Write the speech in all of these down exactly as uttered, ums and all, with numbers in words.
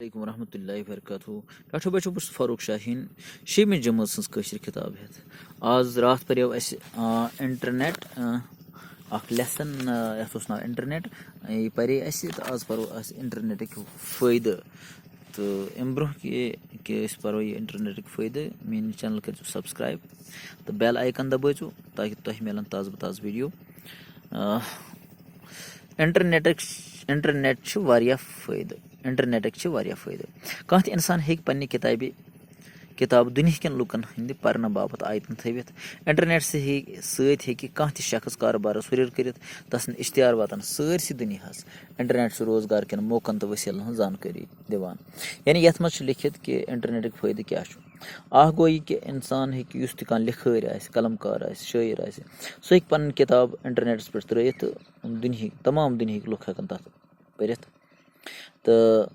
علیکم ورحمۃ اللہ وبرکاتہ۔ ٹاٹھو بچو، بہٕ چھُس فاروق شاہیٖن، شیٚیِمہِ جمٲژ ہٕنٛز کٲشِر کِتاب ہٮ۪تھ۔ آز راتھ پریو اَسہِ، آ، انٹرنیٹ، آ، اکھ لیسن، آ، یَتھ اوس ناو انٹرنیٹ۔ یہِ پرے اَسہِ تہٕ آز پرو اَسہِ انٹرنیٹٕکۍ فٲیدٕ۔ تہٕ اَمہِ برٛونٛہہ کہِ، کہِ أسۍ پرو یہِ انٹرنیٹٕکۍ فٲیدٕ، میٛٲنِس چینل کٔرۍزیو سبسکرایب تہٕ بیل آیکن دبٲیزیو، تاکہِ تۄہہِ میلن تازٕ بہٕ تازٕ ویڈیو۔ آ، انٹرنیٹٕکۍ، انٹرنیٹ چھِ واریاہ فٲیدٕ، انٹرنیٹٕکۍ چھِ واریاہ فٲیدٕ۔ کانٛہہ تہِ انسان ہیٚکہِ پننہِ کِتابہِ، کِتاب دُنیہکٮ۪ن لُکن ہٕنٛدِ پرنہٕ باپتھ آیتن تھٲوِتھ۔ انٹرنیٹ سۭتۍ، سۭتۍ ہیٚکہِ کانٛہہ تہِ شخص کارٕبارس ہُرٮ۪ر کٔرِتھ، تس ہٕنٛدۍ اشتہار واتن سٲرسٕے دُنیاہس۔ انٹرنیٹ چھُ روزگار کٮ۪ن موقعن تہٕ وسیلن ہٕنٛز زانکٲری دِوان۔ یعنی یتھ منٛز چھُ لیکھِتھ کہِ انٹرنیٹٕکۍ فٲیدٕ کیٛاہ چھُ۔ اکھ گوٚو یہِ کہِ انسان ہیٚکہِ، یُس تہِ کانٛہہ لِکھٲرۍ آسہِ، قلم کار آسہِ، شٲعر آسہِ، سُہ ہیٚکہِ پنٕنۍ کِتاب انٹرنیٹس پٮ۪ٹھ ترٲیِتھ تہٕ دُنہِکۍ، تمام دُنہِکۍ لُکھ ہٮ۪کن تتھ پٔرِتھ۔ تہٕ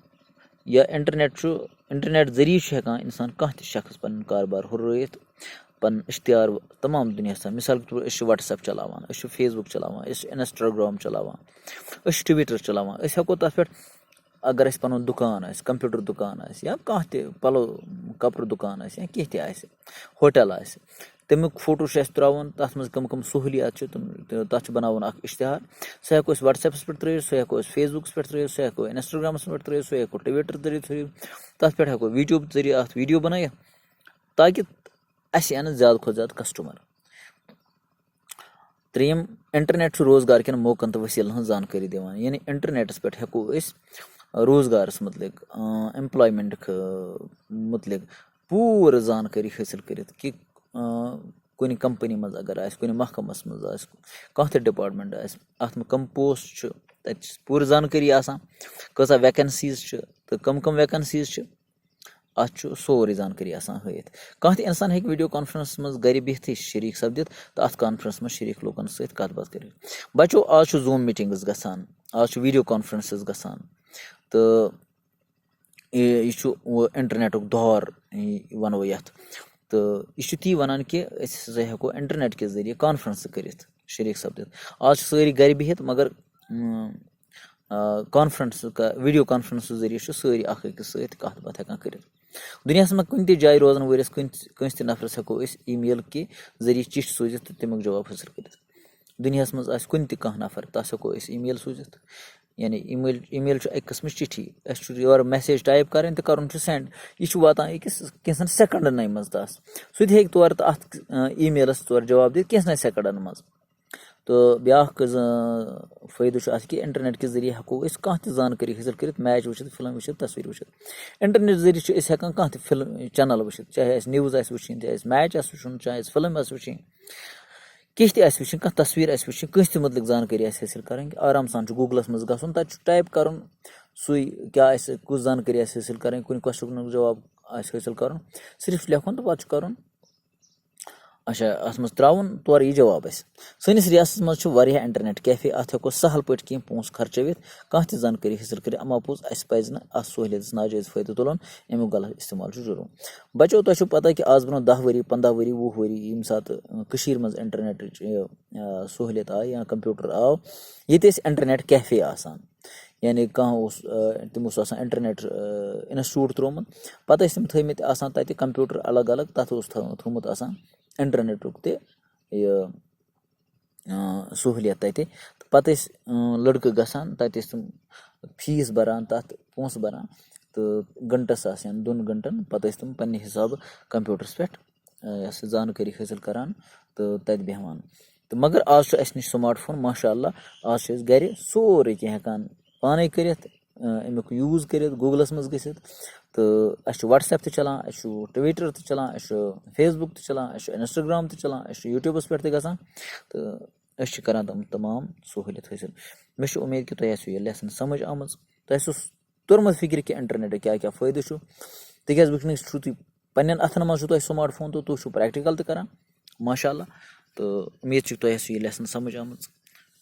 یا انٹرنیٹ چھُ، انٹرنیٹ ذٔریعہٕ چھُ ہٮ۪کان انسان کانٛہہ تہِ شخص پنُن کاربار ہُرٲیِتھ، پنُن اشتہار تمام دُنیاہس تام۔ مثال کے طور پر أسۍ چھِ WhatsApp چلاوان، أسۍ چھِ Facebook چلاوان، أسۍ چھِ Instagram چلاوان، أسۍ چھِ Twitter چلاوان، أسۍ ہٮ۪کو تتھ پٮ۪ٹھ، اگر اَسہِ پَنُن دُکان آسہِ، کمپیوٗٹر دُکان آسہِ، یا کانٛہہ تہِ پَلو کَپرٕ دُکان آسہِ، یا کینٛہہ تہِ آسہِ، ہوٹل آسہِ، تَمیُک فوٹو چھُ اَسہِ ترٛاوُن، تَتھ منٛز کٕم کٕم سہوٗلیات چھِ، تِم، تہٕ تَتھ چھُ بَناوُن اَکھ اِشتِہار۔ سُہ ہٮ۪کو أسۍ WhatsApp پٮ۪ٹھ ترٛٲیِتھ، سُہ ہٮ۪کو أسۍ Facebook پٮ۪ٹھ ترٛٲیِتھ، سُہ ہٮ۪کو Instagram پٮ۪ٹھ ترٛٲیِتھ، سُہ ہٮ۪کو Twitter ذٔریعہٕ ترٛٲیِتھ، تَتھ پٮ۪ٹھ ہٮ۪کو YouTube ذٔریعہٕ اَتھ ویٖڈیو بَنٲیِتھ، تاکہِ اَسہِ یِن زیادٕ کھۄتہٕ زیادٕ کسٹمر۔ ترٛیٚیِم، انٹرنیٹ چھُ روزگار کٮ۪ن موقعن تہٕ وسیلن ہٕنٛز زانکٲری دِوان۔ یعنی انٹرنیٹس پٮ۪ٹھ ہٮ۪کو أسۍ روزگارس متعلق، اۭں، employment خٲ-، متعلق پوٗرٕ زانکٲری حٲصِل کٔرِتھ کہِ، اۭں، کُنہِ کمپنی منٛز اگر آسہِ، کُنہِ محکمس منٛز آسہِ، کانٛہہ تہِ department آسہِ، اتھ منٛز کم post چھُ، تتہِ چھِ پوٗرٕ زانکٲری آسان، کۭژاہ vacancies چھِ تہٕ کم کم vacancies چھِ۔ اتھ چھُ سورُے زانکٲری آسان ہٲیِتھ۔ کانٛہہ تہِ انسان ہیٚکہِ video conference منٛز گرِ بِہتھٕے شریٖک سپدِتھ تہٕ اتھ conference منٛز شریٖک لوٗکن سۭتۍ کتھ باتھ کٔرِتھ۔ بچو، آز چھُ Zoom meetings گژھان، آز چھُ video conferences گژھان، تہٕ یہِ، یہِ چھُ وۄنۍ انٹرنیٹُک دور، یہِ ونو یتھ۔ تہٕ یہِ چھُ تی ونان کہِ أسۍ ہسا ہٮ۪کو انٹرنیٹ کہِ ذٔریعہٕ conference کٔرِتھ، شریٖک سپدِتھ۔ آز چھِ سٲری گرِ بِہِتھ، مگر، اۭں، آ، conference کا-، video conference ذٔریعہٕ چھِ سٲری اکھ أکِس سۭتۍ کتھ باتھ ہٮ۪کان کٔرِتھ۔ دُنیاہس منٛز کُنہِ تہِ جایہِ روزن وٲلِس کُنہِ، کٲنٛسہِ تہِ نفرس ہٮ۪کو أسۍ email کہِ ذٔریعہٕ چِٹھۍ سوٗزِتھ تہٕ تمیُک جواب حٲصِل کٔرِتھ۔ دُنیاہس منٛز آسہِ کُنہِ تہِ کانٛہہ نفر، تس ہٮ۪کو أسۍ email سوٗزِتھ۔ یعنی email، email چھُ اکہِ قٕسمٕچ چِٹھی، اَسہِ چھُ یورٕ message type کرٕنۍ تہٕ کرُن چھُ send، یہِ چھُ واتان أکِس کینٛژن سیکنڈن منٛز تس۔ سُہ تہِ ہیٚکہِ تورٕ تہٕ اتھ، آ، emailس تورٕ جواب دِتھ کینٛژن سیکنڈن منٛز۔ تہٕ بیٛاکھ زٕ فٲیدٕ چھُ اَتھ کہِ انٹرنیٹ کہِ ذٔریعہٕ ہٮ۪کو أسۍ کانٛہہ تہِ زانکٲری حٲصِل کٔرِتھ، match وٕچھِتھ، فِلم وٕچھِتھ، تصویٖر وٕچھِتھ۔ انٹرنیٹ ذٔریعہٕ چھِ أسۍ ہٮ۪کان کانٛہہ تہِ فِلم channel وٕچھِتھ، چاہے اَسہِ news آسہِ وٕچھِنۍ، چاہے اَسہِ فِلم آسہِ وٕچھِنۍ، کینٛہہ تہِ آسہِ وٕچھِنۍ، کانٛہہ تصویٖر آسہِ وٕچھِنۍ، کٲنٛسہِ تہِ مُتعلِق زانکٲری آسہِ حٲصِل کَرٕنۍ، آرام سان چھُ Googleس منٛز گژھُن، تَتہِ چھُ type کَرُن سُے کیٛاہ آسہِ، کُس زانکٲری آسہِ حٲصِل کَرٕنۍ، کُنہِ questionُک جواب آسہِ حٲصِل کَرُن، صرف چھُ لیکھُن تہٕ پَتہٕ چھُ کَرُن۔ اچھا، اتھ منٛز ترٛاوُن تورٕ یہِ جواب اَسہِ۔ سٲنِس ریاستس منٛز چھِ واریاہ انٹرنیٹ cafe، اتھ ہٮ۪کو سہل پٲٹھۍ کینٛہہ پونٛسہٕ خرچٲوِتھ، کانٛہہ تہِ زانکٲری حٲصِل کٔرِتھ، اما پوٚز اَسہِ پزِ نہٕ اتھ سہوٗلیتس ناجٲیز فٲیدٕ تُلُن، امیُک غلط استعمال چھُ جُرم۔ بچو، تۄہہِ چھُو پتہ کہِ آز برٛونٛہہ دَہ ؤری، پنٛداہ ؤری، وُہ ؤری، ییٚمہِ ساتہٕ، اۭں، کٔشیٖرِ منٛز انٹرنیٹٕچ یہِ، آ، سہوٗلیت آیہِ یا کمپیوٹر آو، ییٚتہِ ٲسۍ انٹرنیٹ cafe آسان۔ یعنی کانٛہہ اوس، آ، تٔمۍ اوس آسان انٹرنیٹ، آ، institute ترٛوومُت، پتہٕ ٲسۍ تِم تھٲومٕتۍ آسان تَتہِ کمپیوٹر الگ الگ، تَتھ اوس تھٲ-، تھوٚومُت آسان انٹرنیٹُک تہِ یہِ، آ، سہوٗلیت تَتہِ۔ تہٕ پتہٕ ٲسۍ، آ، لٔڑکہٕ گژھان، تَتہِ ٲسۍ تِم fees بَران، تَتھ پونٛسہٕ بَران، تہٕ گھنٹَس آسہٕ ہن دۄن گھنٹَن، پتہٕ ٲسۍ تِم پنٛنہِ حسابہٕ کمپیوٹرَس پٮ۪ٹھ، آ، یہِ ہسا زانکٲری حٲصِل کران تہٕ تَتہِ بیٚہوان۔ تہٕ مگر آز چھُ اَسہِ نِش smart phone، ماشاء اللہ، آز چھِ أسۍ گرِ سورُے کینٛہہ ہٮ۪کان پانَے کٔرِتھ، آ، اَمیُک use کٔرِتھ، Googleس منٛز گٔژھِتھ۔ تہٕ اَسہِ چھُ WhatsApp تہِ چلان، اَسہِ چھُ Twitter تہِ چلان، اَسہِ چھُ Facebook تہِ چلان، اَسہِ چھُ Instagram تہِ چلان، اَسہِ چھُ YouTubeس پٮ۪ٹھ تہِ گژھان۔ تہٕ أسۍ چھِ کران تِم تمام سہوٗلیت حٲصِل۔ مےٚ چھِ اُمید کہِ تۄہہِ آسِوٕ یہِ lesson سمجھ آمٕژ، تۄہہِ آسِوٕ توٚرمُت فِکرِ کہِ انٹرنیٹٕکۍ کیٛاہ کیٛاہ فٲیدٕ چھُ، تِکیٛازِ وٕنکیٚنَس چھُو تُہۍ پنٛنٮ۪ن اَتھَن منٛز چھُو تۄہہِ smart phone تہٕ تُہۍ چھُو practical تہِ کران، ماشاء اللہ۔ تہٕ اُمید چھِ تۄہہِ آسِوٕ یہِ lesson سمجھ آمٕژ۔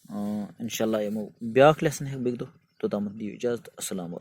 اۭں، انشاء اللہ یِمو بیٛاکھ lesson ہٮ۪کہٕ بیٚکہِ دۄہ، توٚتامَتھ دِیِو اِجازت، السلام علیکم۔